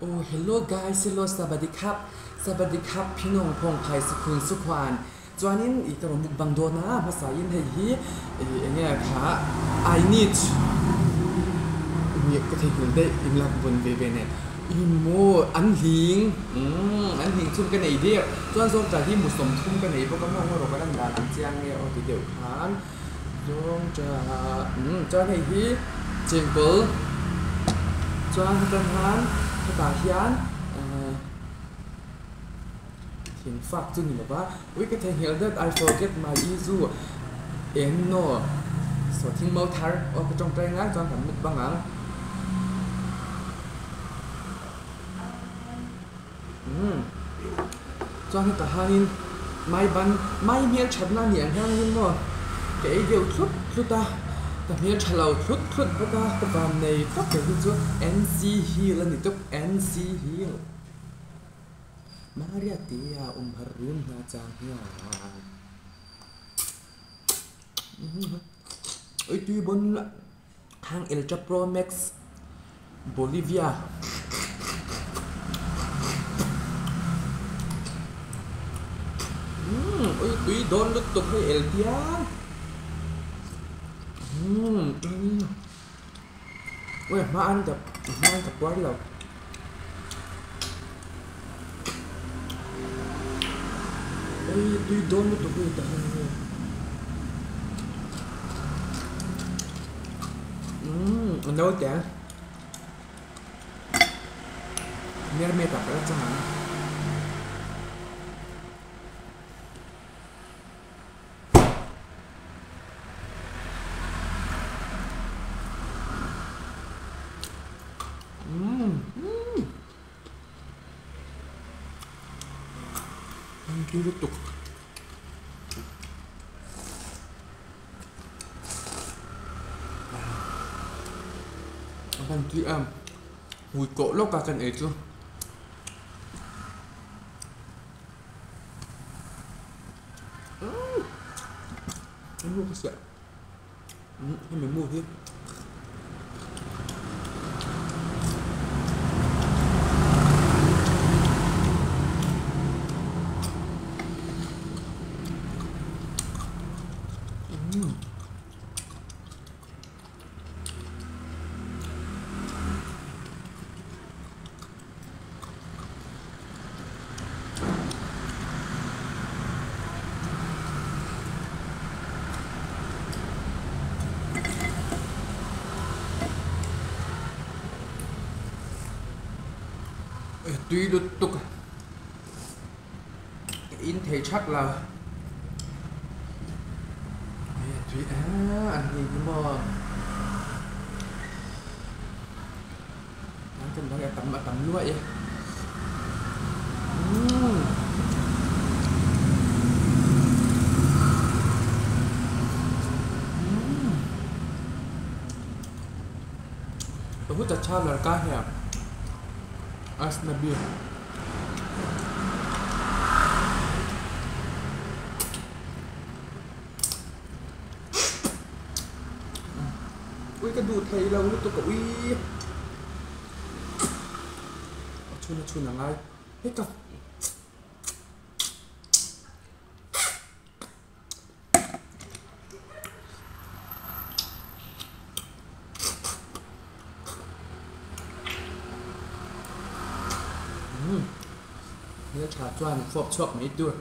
Oh hello guys hello sabadikhap sabadikhap phinawng phawng phai sukhun sukhuan chuanin ih ka rawn mukbang dawn a hmasain hei hi ih eng nge kha I need ka theihnghilh daih inlak vawn ve ve nen ih maw an hling umm an hling chhun ka nei der chuan zawng tah hi mu 30 ka nei bawk a maw ngaw rawh ka lan dan ang chiang nge aw ti deuh khan. Zawng cha umm chuan hei hi chengkawl chuan heta hian hetah hian ehh thing fak chu ni lova ui ka theihnghilh dat I forget my izu eng naw sawhthing mau thar aw ka tawngtai ngai chuan kan mut bang ang umm chuan hetah hianin mai ban mai hmel thatna a ni ang hian in maw ka ei deuh thlut thlut a ka hmel tha lo thlut thlut bawk a ka van nei tawp mai hi chu N C hill a ni tawp N C hill Maria tia awm har rum hna chang hian ui tui bawn la. Hang Ultra Pro Max Bolivia. Umm ui tui dawn lutuk hei el piang. Umm ui a hma an ka a hma an ka puar lo. Ui tui dawn lutuk hei tah hian hei. Umm a naute mermaid ah ka la chang ang. Umm tui lutuk. A hman tui em hmui kawh lawk a kan ei chu. Hemi mu hi Tui lutuk a ka in thei thak lo tui a an ni hi maw. An tum dang a tam a tam luai e. Umm. Umm. Bahut acha ladka hai Asnabi. Ui ka duh thei lo lutuk a ui a chhun a chhun a ngai hei ka umm hmeltha chuan fawp chhuak mai tur.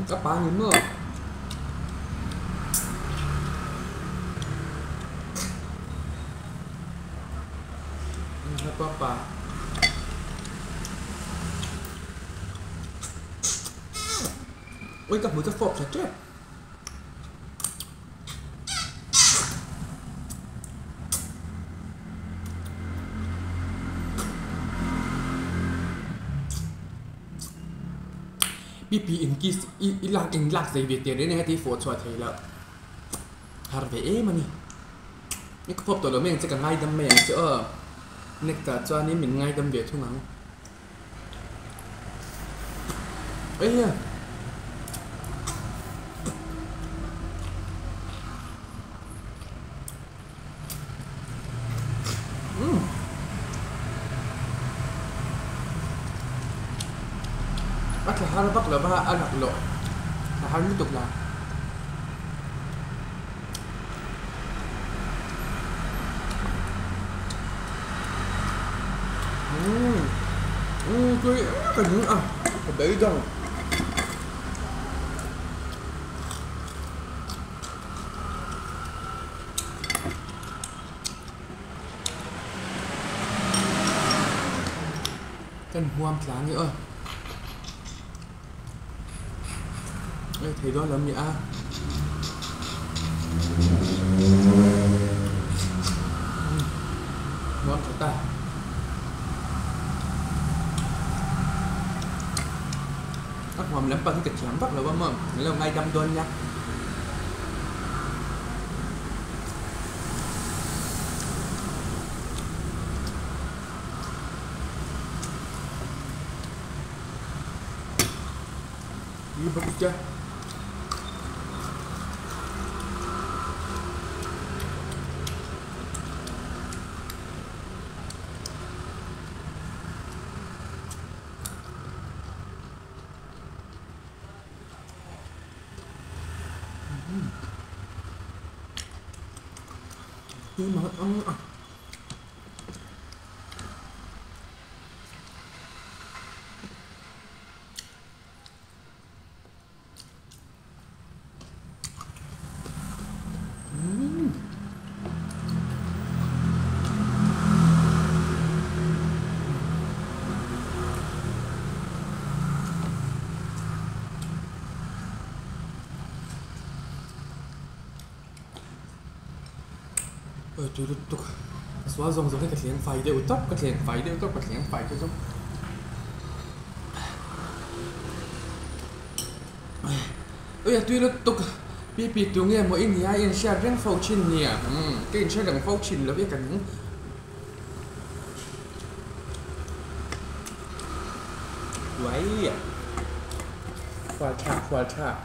Ka pa ni maw? Ka pa. Ui ka hmu chu fawp tha tep. Pipi in kiss i i lak in lak zei ve teh reng a ti fawh chhuah thei loh har ve em a ni. I ka fawp tawh lo mai ang che ka ngaidam mai ang che aw. Next ah chuanin min ngaidam ve thung ang. Eng nge? Umm. A thla har vak lova a laklawh thla har lutuk la. Umm umm tui em ka ning a ka beidawng. Kan huam tlang i aw. Ei thei dawn lo mi a. Huam tha ta. A huam lampang hi ka thiam vak lo a maw. Lo ngaidam dawn nia. Ini bagus dia. Oi tui lutuk a sual zawng zawng hi ka thleng fai deuh tawp ka thleng fai deuh tawp ka thleng fai te chu oi a tui lutuk pi pi tu nge maw i nia i inhriat reng fo thin nia umm ka inhriat reng fo thin lo i ka ning uai hual thlak hual thlak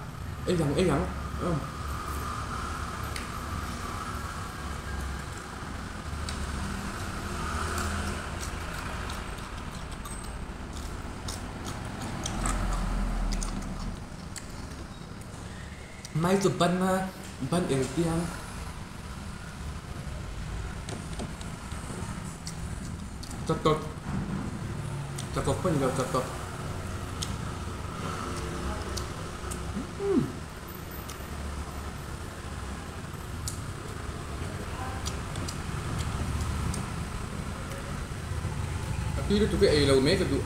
ei ang ei ang umm. Mai chu ban a ban eng piang chakawk chakawk pawh a ni lo chakawk. A tui lutuk hi ei lo mai ka duh.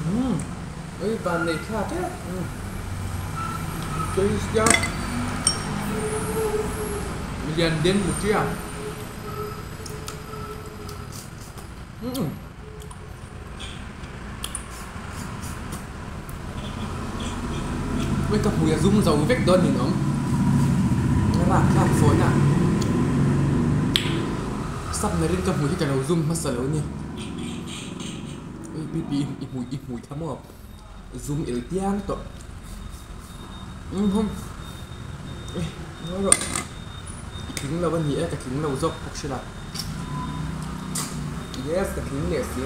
Umm ei van nei thlak e umm taste a lian den mutia umm ui ka hmui a zum zo vek dawn niin awm rap thlak fawn a submarine ka hmui hi ka lo zum hmasa lo a ni. Ui pi pi i hmui i hmui tha maw zum il piang tawh umm eh ngawi rawh i tling lo a ni e ka tling lo zawk bawk si la yes ka tling leh si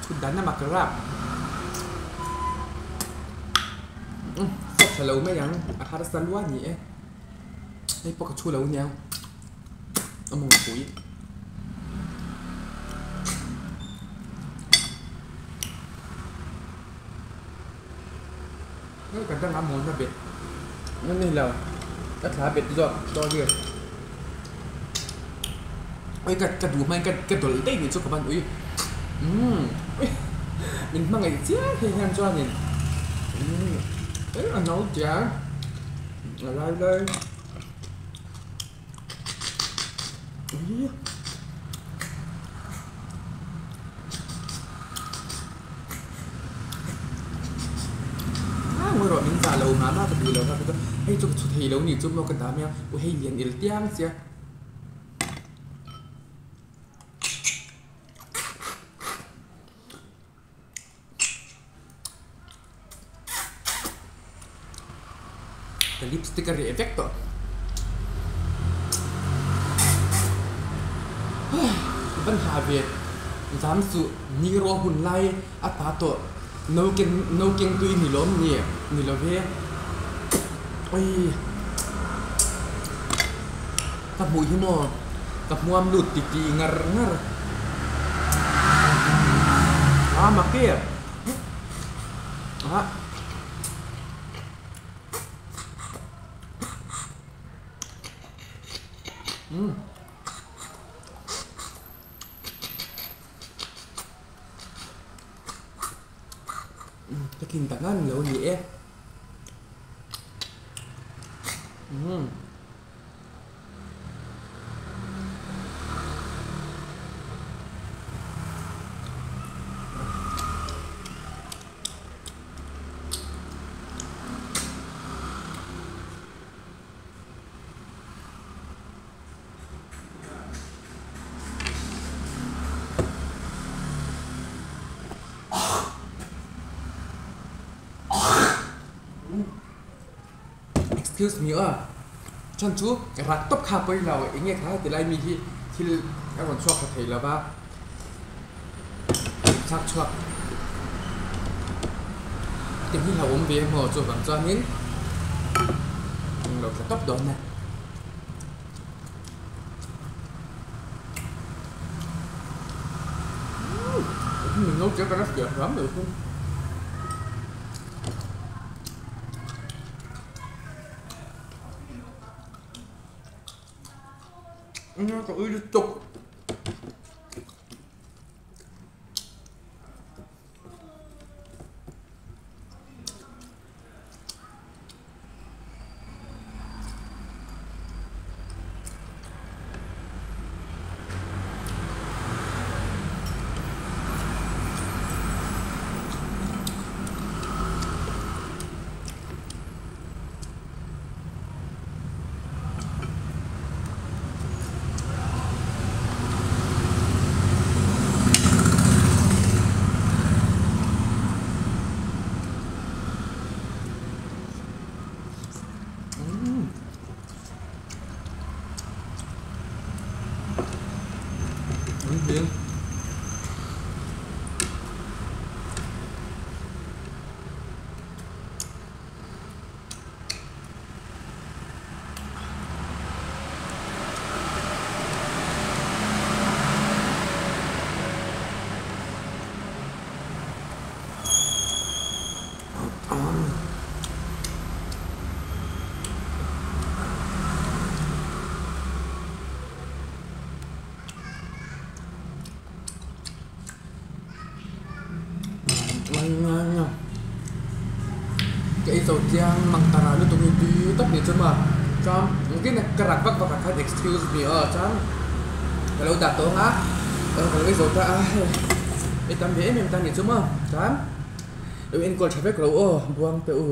chhut dan a mak rap umm fawk tha lo mai ang a harsa lua a ni e. Hei pawh ka chhu lo nia a mawng pui. Hei ka dang a mawn a bet a ni lo ka thla bet zawk sorry oi ka ka duh hmain ka ka dawlh daih nih chu ka ban ui. Umm min hmangaih chiang hei hian chuanin umm a no chiang a lai lai ui a ngawi rawh min zah lo mah mah ka duh lo kha hei chu ka chhu thei lo ni chu maw ka dah mai a u hei lian il tiang sia. Ka lipstick a reh vek tawh. Ka van ha ve zam suh ni ruah hun lai a ta tawh no ken no keng tui ni lawm ni ni lo ve awii. Ka hmuh hi maw? Ka hmuam lut ti ti ngar ngar. A mak e. A. Umm. Ka tlin tak ngan lo ni e. Umm. Excuse me aw chuan chu rak tawp kha pawi lo eng nge kha ti lai mi hi thil a rawn chhuak tha thei lo va chak chhuak te hi hlauhawm ve emaw chuvang chuanin englo tla tawp dawn e. Min lo che ka la hriat hram lo thung. Ka ui lutuk. Ka ei zo chiang mang tara lutuk hi tui tak ni chu maw chuan engtin ka rak vak vak ah khan excuse me aw chuan ka lo dah tawng a ka lo ei zo ta a hei ei tam ve em em ta ni chu maw chuan lo enkawl tha vek lo aw buang te u.